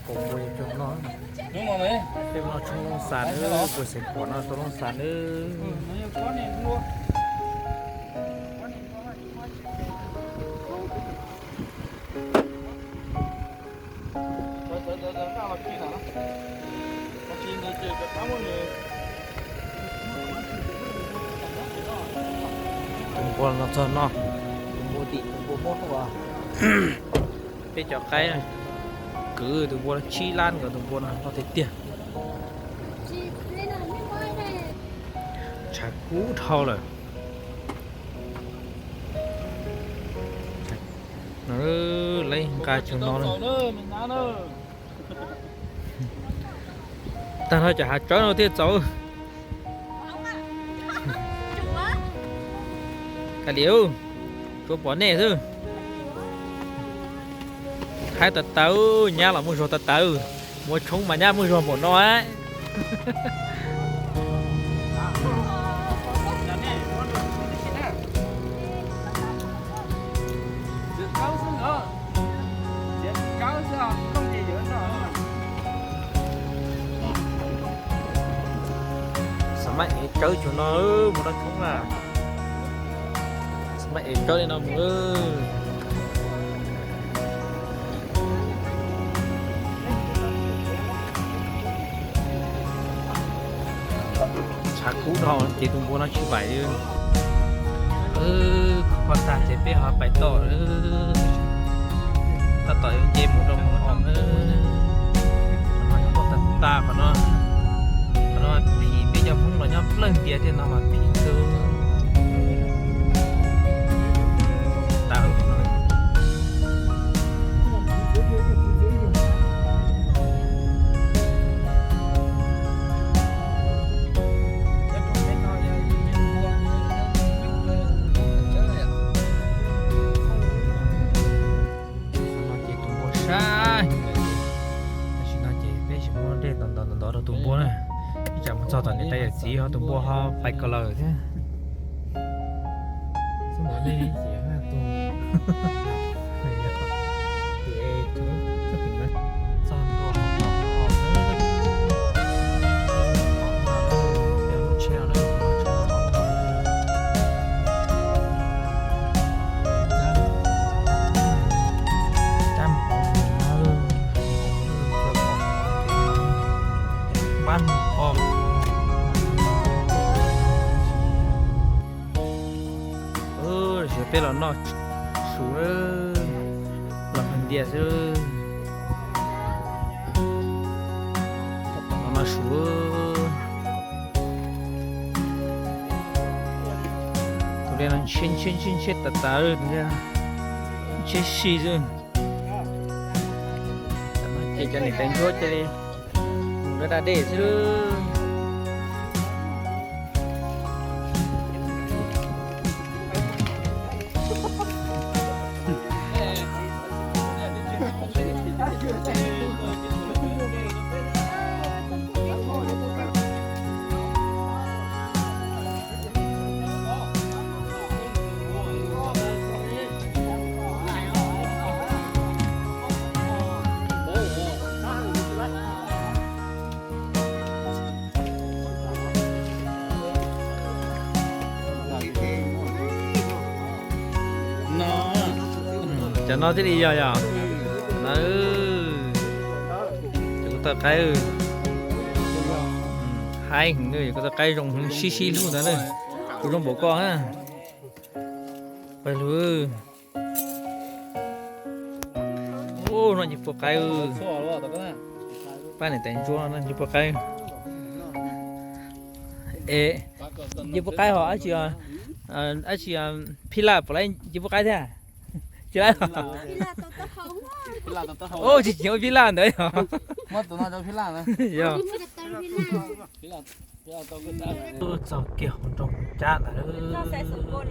Pom npua cog noj, peb noj tshoob Looj Xas nawb, pua xeem pom no tau Looj Xas nawb. Tus npua no txog no, tus npua tim tus npua muab, peb cov qaib kwv tus npua tsib lab nkawd tus npua no loj tiag tiag. Tshav kub dhau lawm. Lawv nqa cov no, tag nrho cov hav tsawb no thiaj txaus. Kav liam, tsuas pom nej xwb. Haib tas tas, nyab los muaj zog tas tas, muaj tshoob mas nyab muaj zog npaum no. Xav mas ev tsawb tsuas no mus noj tshoob na. Xav mas ev tsawb li no mus. Tshav kub dhau ces tus npua no tsis paim li. Kho tag ces peb ho pais tod. Tab tom yuav nce mus rau Moos Os na. Qhov no nyob tag tag qhov no. Qhov no phim peb cov Hmoob los nyob plaws ntiav tej no mas phim kawg. Ces tus npua sab heev lawm ces, tam sim no ces peb tsis muab dej ntov ntov ntov rau tus npua na. Ib tsam mus txog tom niam tais yawm txiv ho tus npua ho pais kawg lawm thiab. Peb los noj su, los ntias xwb. Los noj su. Tus dej no ntshiab ntshiab ntshiab tas tas, ntshiab si xwb. Ces cov niam tais ntsuab cia li mus da da dej xwb. Cov no thiaj li yog yog. Cov ko taw qaib, haib heev, cov ko taw qaib zoo heev, sib sib hlub ntawd na. Kuv zoo npaum koj na. Pawg lug. Ub, noj nce pua qaib. Pab niam tais ntsuab noj nce pua qaib. Es nce pua qaib ho dab tsi, dab tsi, phij laj puas laib nce pua qaib thiab? Tsis laib. Ub, tsis tsis ua phij laj ntawd yog. Yog. Txog kiag hauv nroog Cab ntawd,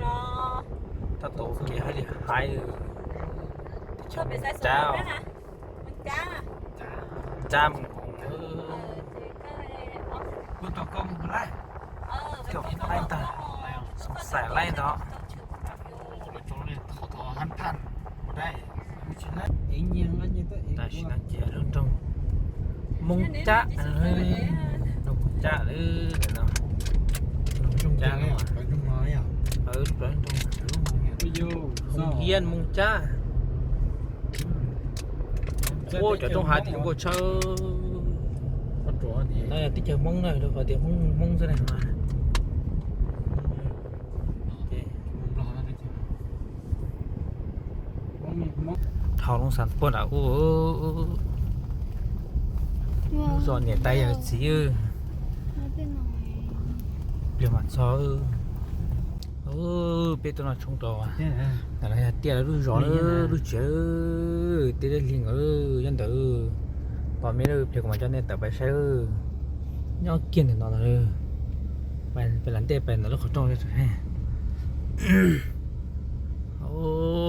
tab tom ua kev hais li hais. Teb chaws Cab, Cab mus hauv. Kuv tos koj mus lawm. Cov laib ntag, xoo xais laib ntag. Tam sim no ces lub nroog Moo Cab, Moo Cab lawm no. Moo Cab no. Hoo Hiab Moo Cab. Ua cov roob hav tim nkuaj tshawb. No yog teb chaws Hmoob na, rau qhov tias Hmoob, Hmoob xwb na. Dhau lub xas puag nram ub, lub zos niam tais yawm txiv. Pliag mam txog. Peb tuaj noj tshoob rau, ntawm no yog tiaj lawv lub zos, lub tsev, tej dab li nkaus nyob ntawd. Pom me pliag kuv mam coj nej tawm pais saib. Nyob kiag ntawm no, peb lam ntej pais ntawm lub qhov rooj.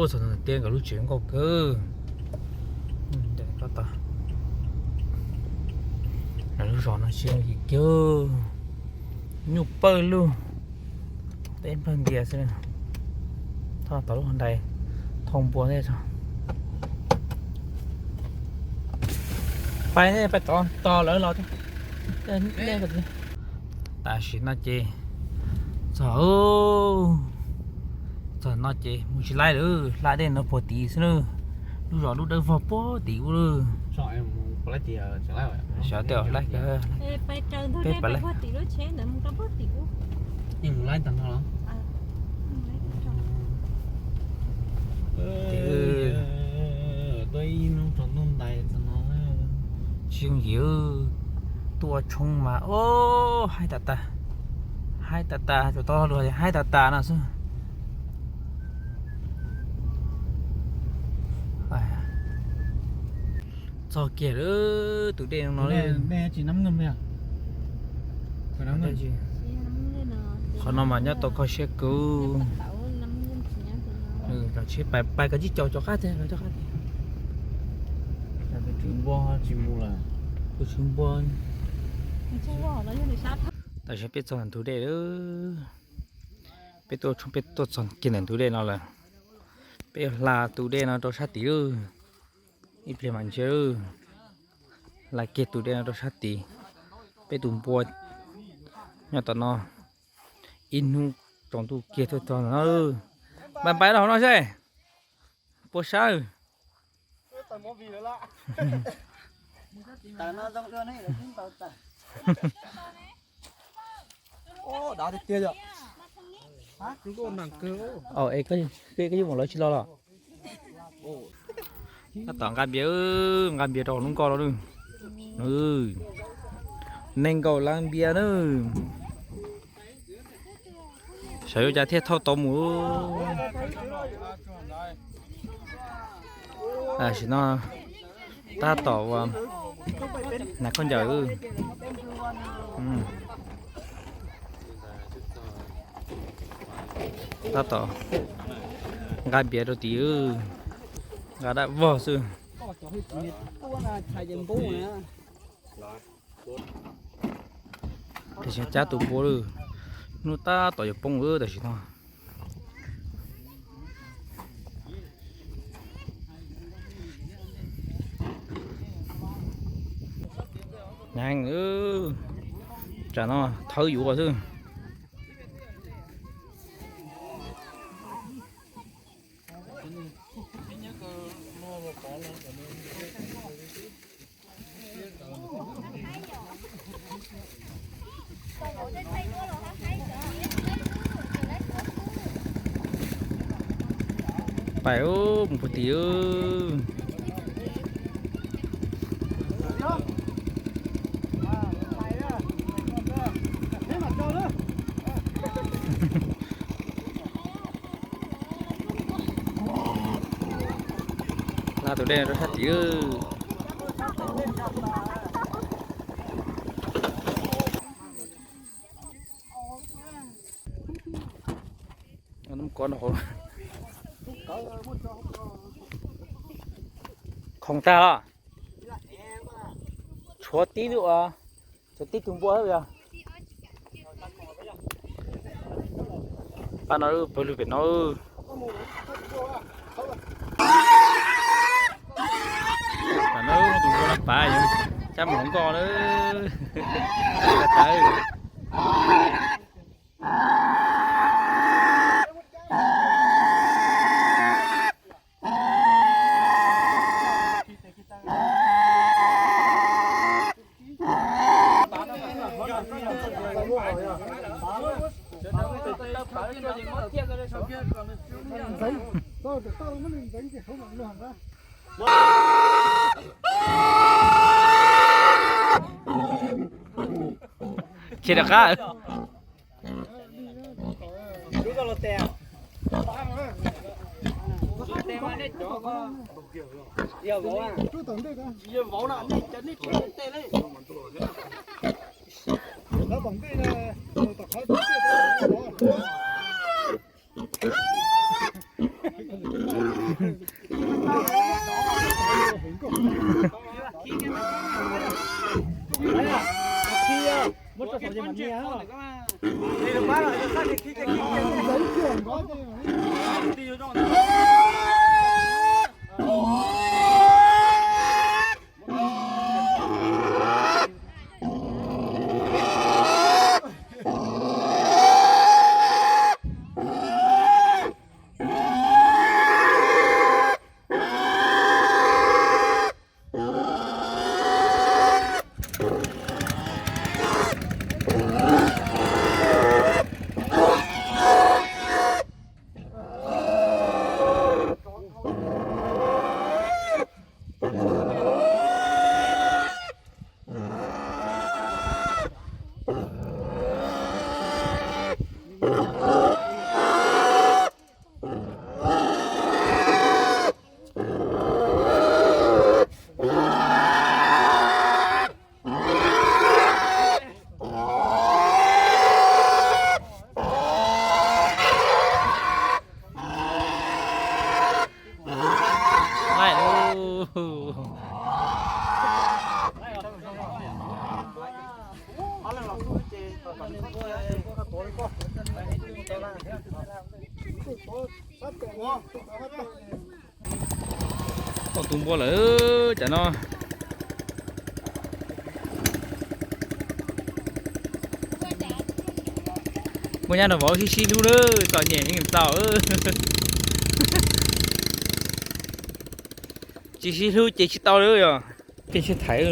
Txog tiaj nkawd lub tsev nkauj kawg. Lawv lub zos no tsis yooj yim kiag, nyuj pawg lug, teb nplawg ntias xwb. Thauj tau lub hauv nrais, thauj npua tej tso. Pais, pais tod tos lawv los. Tam sim no ces txog, txog no ces mus tsis laib lawm, hla dej no puag tid xwb na. Lub zos lub dawb vog puag tid ub lawm. Xyov tej laib, peb pais laib. Tsis yooj yim, tuaj ua tshoob mas, o, haib tas tas, haib tas tas, tsuas tau luag haib tas tas no xwb. Txog kiag lawm, tus dej no, qhov no mas nyob tau kho siab kawg. Pais, pais koj tsis caum cov qab tiag, cov qab tiag. Tus tswv npua, tus tswv npua. Tam sim peb txog ntug dej lawm. Peb tuaj tshoob, peb tuaj txog kiag ntawm ntug dej no lawm. Peb hla tus dej no rau sab tid lawm. Ib pliag mam ntsia lawm. Hla kiag tus dej no rau sab tid. Peb tus npua nyob tom no. Ib hnub tsaus ntuj kiag tuaj txog no. Npais npais rau hauv no seb puas sawv. Tab tom nqa npias, nqa npias rau hauv lub nkoj los. Nees nkaum lab npias na. Xyov yuav cas thiaj thauj tau mus. Tam sim no tab tom ua nas khaub ncaws. Tab tom nqa npias rau tid, nqa dab vog xwb. Tam sim cab tus npua lawm, hnub tab tom yuav poob lawm tam sim no. Nyeej, tsam no thawb yuav xwb. Pais mus puag tid. Hla tus dej no rau sab tid. Khoom tag os. Tshuav tib lub, tshuav tib tug npua os. Pab no pawg lug pem no. Pab no tus npua no pab yom. Cab mus hauv nkoj lawm. Tawv. Tsis rov qab. Tau tus npua lawm cov no. Muaj nyab nrog vauv sib sib hlub lawm, txom nyem heev txaus. Tsis sib hlub ces tsis tau li yog. Tej sib thaiv.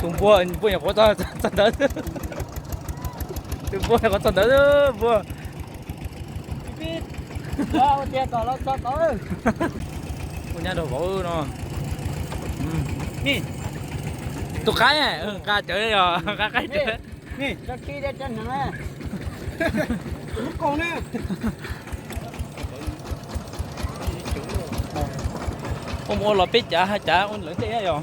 Tus npua, npua nyuam qhuav txog ntawd. Tus npua nyuam qhuav txog ntawd, npua. Ua nyab nrog vauv no. Tus qaib, nqa cawv yog nqa qaib cawv. Ua mus ua los peb cav, cav ua lawv tej yog.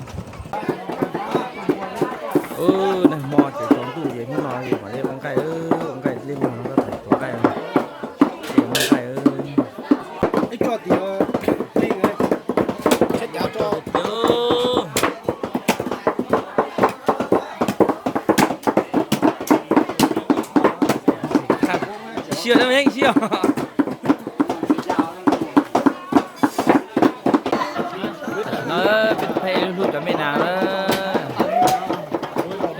Nag hmo ces tsaus ntuj ces hnub no mam li ua nqaij, ua nqaij liaj luag no, ua nqaij. Siab heev siab. No peb tus phab ej hlub cov me nas na.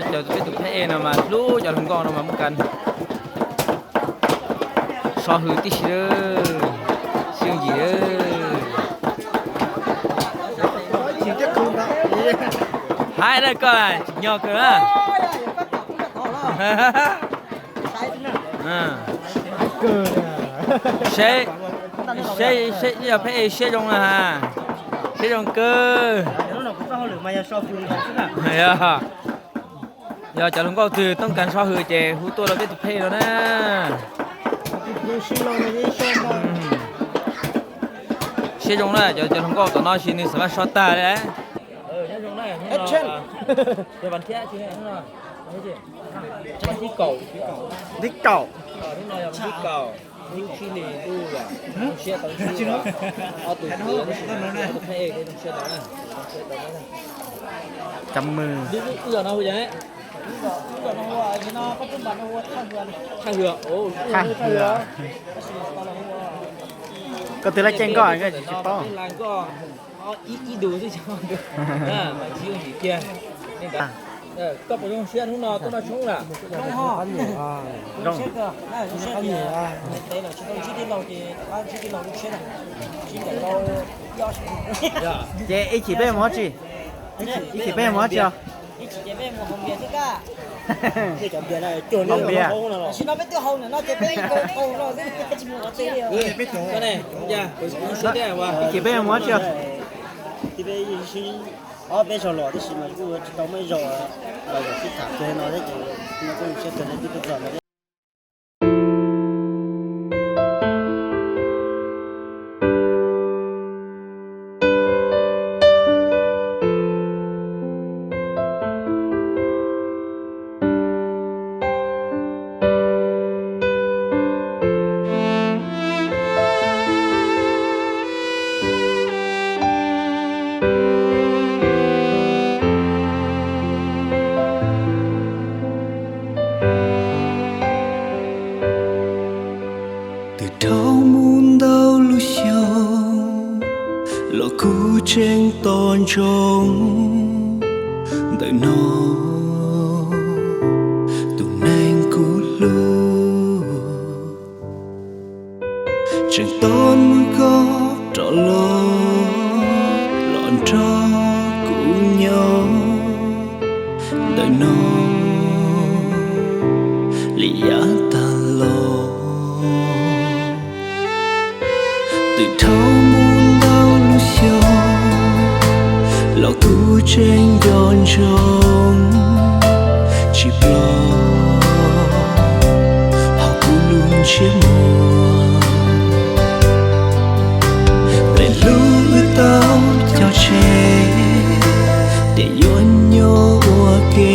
Peb tus phab ej no mas hlub cov hluas nkauj no mas muaj kas. So hws tib si, sib yooj yim. Hais na koj tsis nyog kawg na. Seb, seb yog phab ej siab zoo na ha. Siab zoo kawg. Yog cov hluas nkauj twg tooj kas so hws ces hu tuaj rau peb tus phab ej no na. Siab zoo na, cov, cov hluas nkauj tom no sis nws xav vaj so tag li. Cov mws. Thaj hwm. Koj twb laj caij nkoj, koj tsis paub. Ib, ib ntus xwb, ib ntus. Mas tsis yooj yim kiag. Koj puas zoo siab hnub no tuaj noj tshoob lawm? Zoo. Ces ib chim peb mus ua tsi? Ib chim peb mus ua tsi os? Haus npias. Ib chim peb mus ua tsi os? Ob peb zaug los tab sis mas kuj tsis tau muaj ib zaug los zaum sib tham kiag no thiab ces no kuj zoo siab kawg li, twb tuaj txog no thiab. Twb dhau mus ntau lub xyoo los kuv tseem tos ntsoov ntawm no tus neeg kuv hlub. Tseem tos hnub koj rov los, los nrog kuv nyob ntawm no li yav tag los. Twb dhau mus ntau lub xyoo los kuv tseem nco ntsoov tsis ploj hauv kuv lub ntsiab muag. Tej lub wb tau cog tseg tias yuav nyob ua ke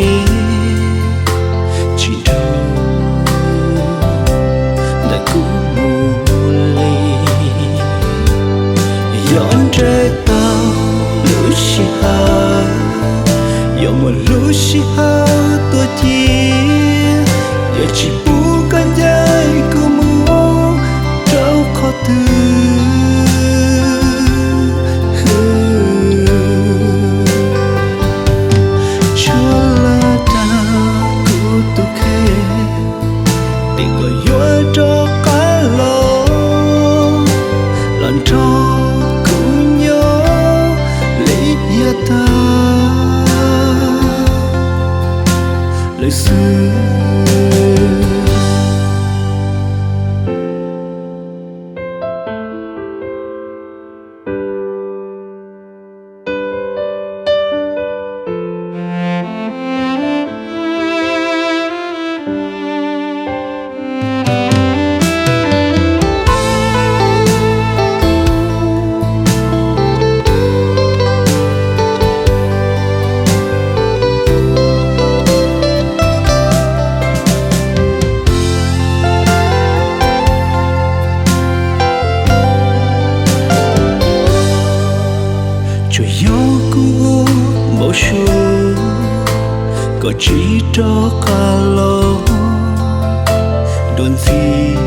tsis nrug ntawm kuv mus li. Yog nres tau lub sij hawm, yog muaj lub sij hawm tuaj cia, yog tsis pub koj ncaim kuv mus rau qhov twg. Tshuav lawm dag kuv tus kheej, tias koj yuav rov qab los, los nrog kuv nyob li yav tag lawm xwb. Tsuas yog kuv ua npaum suav, koj tsis rov qab los dua ntxiv.